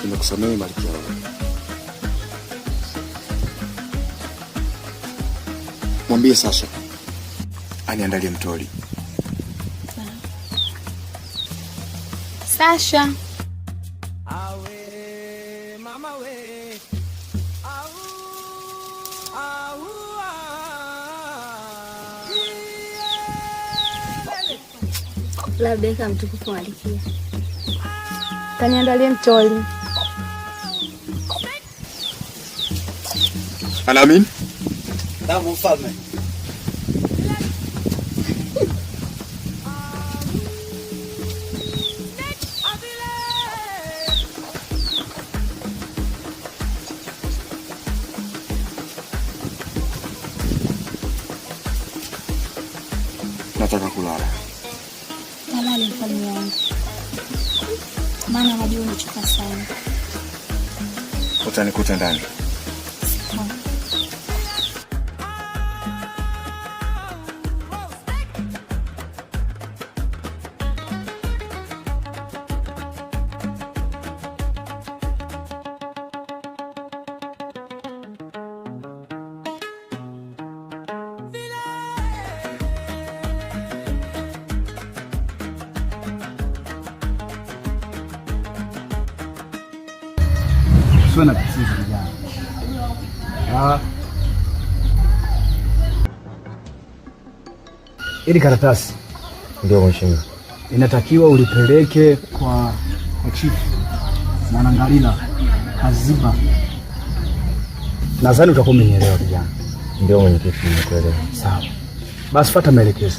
Nimekusamehe Malkia wangu. Mwambie Sasha aniandalie mtoli. Sasha. Awe mama we. Au au Labeka mtukufu Malkia. Kaniandalie mtoli. Alamin? Naam mfalme. Nataka kulala. Kalale mfalme wangu, maana najua umechoka sana. Utanikuta ndani. Sawa. Usiwe na tatizo kijana. Ah. Ili karatasi Ndio mheshimiwa. inatakiwa ulipeleke kwa chifu Mwanangalila Kaziba. Nadhani utakuwa umenielewa kijana. Ndio mwenyekiti, nimekuelewa. Sawa. Basi fuata maelekezo.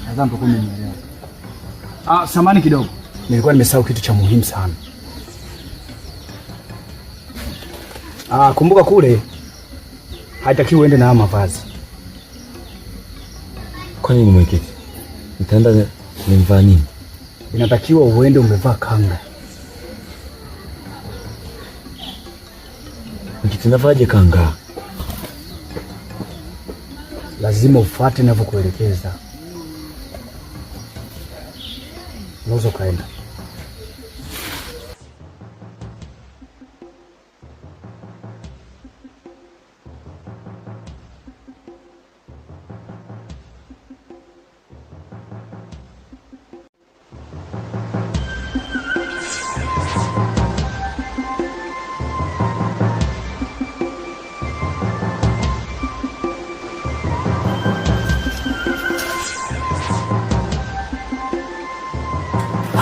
Nadhani utakuwa umenielewa. Ah, samani kidogo. Nilikuwa nimesahau kitu cha muhimu sana. Ah, kumbuka kule haitakiwi uende na haya mavazi. Kwa nini mwenyekiti? Nitaenda nimvaa nini? Inatakiwa uende umevaa kanga. Mwenyekiti, navaaje kanga? Lazima ufuate ninavyokuelekeza. Unaweza ukaenda.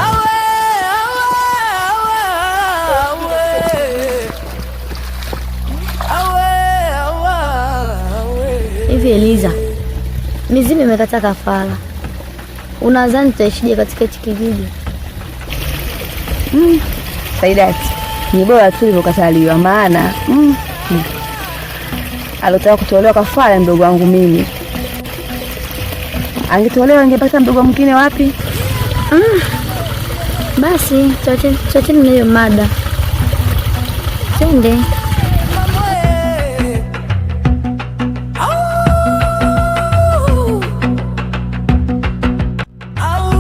Awe awe awe awe awe awe. Hivi Eliza, mizimu imekata kafara, unadhani tutaishije katika hichi kijiji? Saidati, ni bora tu ilivyokataliwa, maana alotaka kutolewa kafara mdogo wangu mimi. Angetolewa angepata mdogo mwingine wapi? Basi tuachane na hiyo mada, twende. Mama Au au.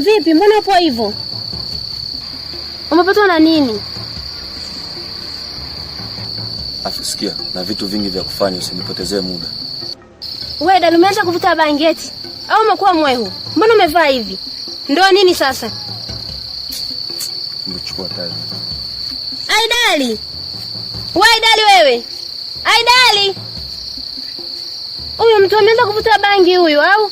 Vipi, mbona upo hivyo? Umepatwa na nini? Afu sikia, na vitu vingi vya kufanya, usinipotezee muda. Wewe dada, umeanza kuvuta bangi eti? Au umekuwa mwehu? Mbona umevaa hivi? Ndio nini sasa? Umechukua time. Aidali. Wewe Aidali wewe. Aidali. Huyu mtu ameanza kuvuta bangi huyu au?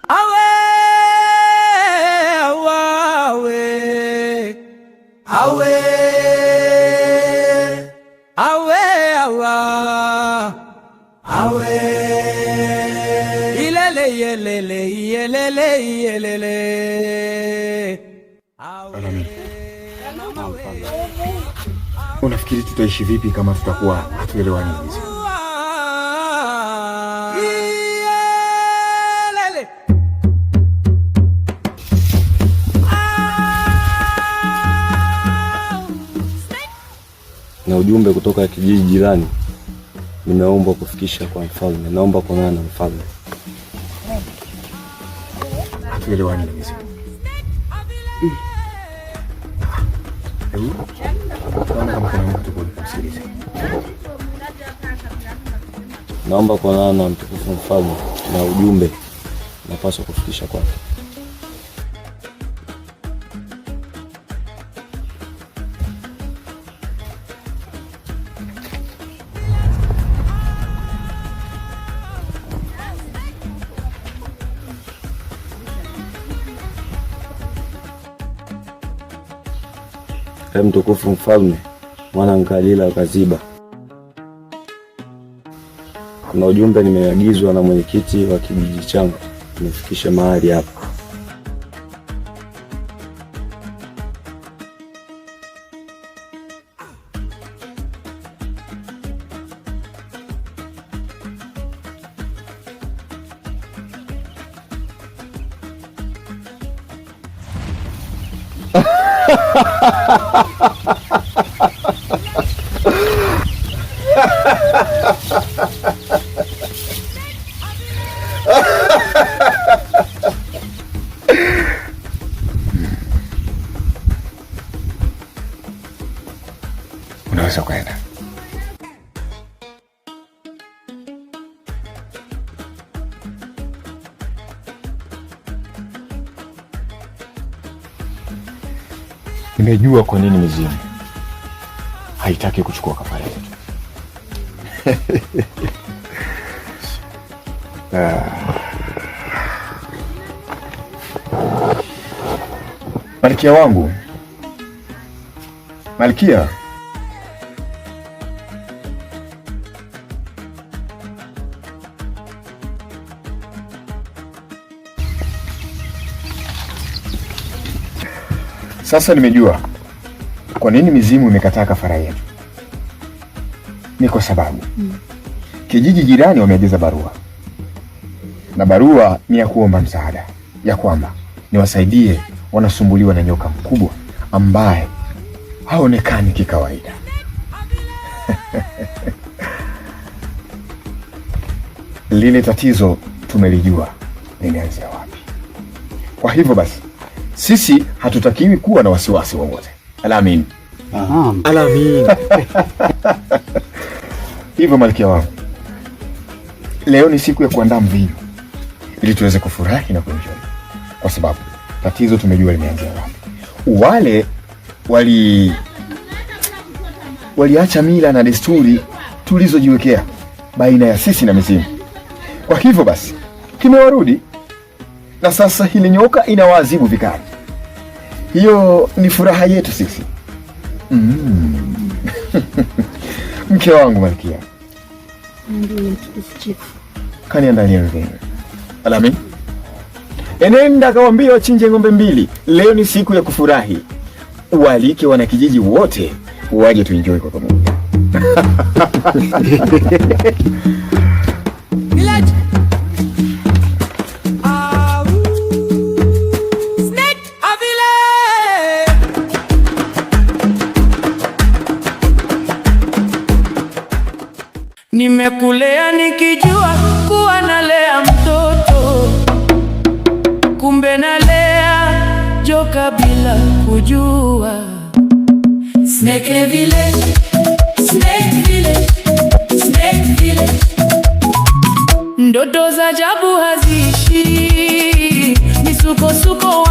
Awe, awe, awe, awe, awa, awe, ilele, yelele, yelele, yelele. Alamin, unafikiri tutaishi vipi kama tutakuwa hatuelewani hizi? Iyelele. Na ujumbe kutoka kijiji jirani nimeombwa kufikisha kwa mfalme. Naomba kuonana na mfalme. Hatuelewani na mizimu. Hebu naona kama kuna mtu kumsikiliza. Naomba kuonana na mtukufu mfalme na ujumbe napaswa kufikisha kwake. Ee mtukufu mfalme, mwana Nkalila Kaziba, kuna ujumbe nimeagizwa na mwenyekiti wa kijiji changu nifikishe mahali hapa. Unaweza ukaenda. Nimejua kwa nini mizimu haitaki kuchukua kafara yetu. Ah. Malkia wangu, Malkia. Sasa nimejua kwa nini mizimu imekataa kafara yetu. Ni kwa sababu kijiji jirani wameagiza barua, na barua ni ya kuomba msaada, ya kwamba niwasaidie, wanasumbuliwa na nyoka mkubwa ambaye haonekani kikawaida. Lile tatizo tumelijua limeanzia wapi. Kwa hivyo basi, sisi hatutakiwi kuwa na wasiwasi wowote. Alamin. Alamin. Hivyo malkia wangu, leo ni siku ya kuandaa mvinyo ili tuweze kufurahi na kuenjoy, kwa sababu tatizo tumejua limeanzia wapi. Wale waliacha mila na desturi tulizojiwekea baina ya sisi na mizimu. Kwa hivyo basi kimewarudi, na sasa hili nyoka inawaadhibu vikali. Hiyo ni furaha yetu sisi. Mke wangu Malkia, Ndiyo mtukufu chifu. kaniandalia mvinyo. Alamin, enenda kawaambia wachinje ng'ombe mbili. Leo ni siku ya kufurahi, ualike wanakijiji wote waje tuenjoy kwa pamoja. Village. Nimekulea nikijua kuwa nalea mtoto, kumbe nalea joka bila kujua. Snake village, Snake village, Snake village. Ndoto za ajabu haziishi, misukosuko.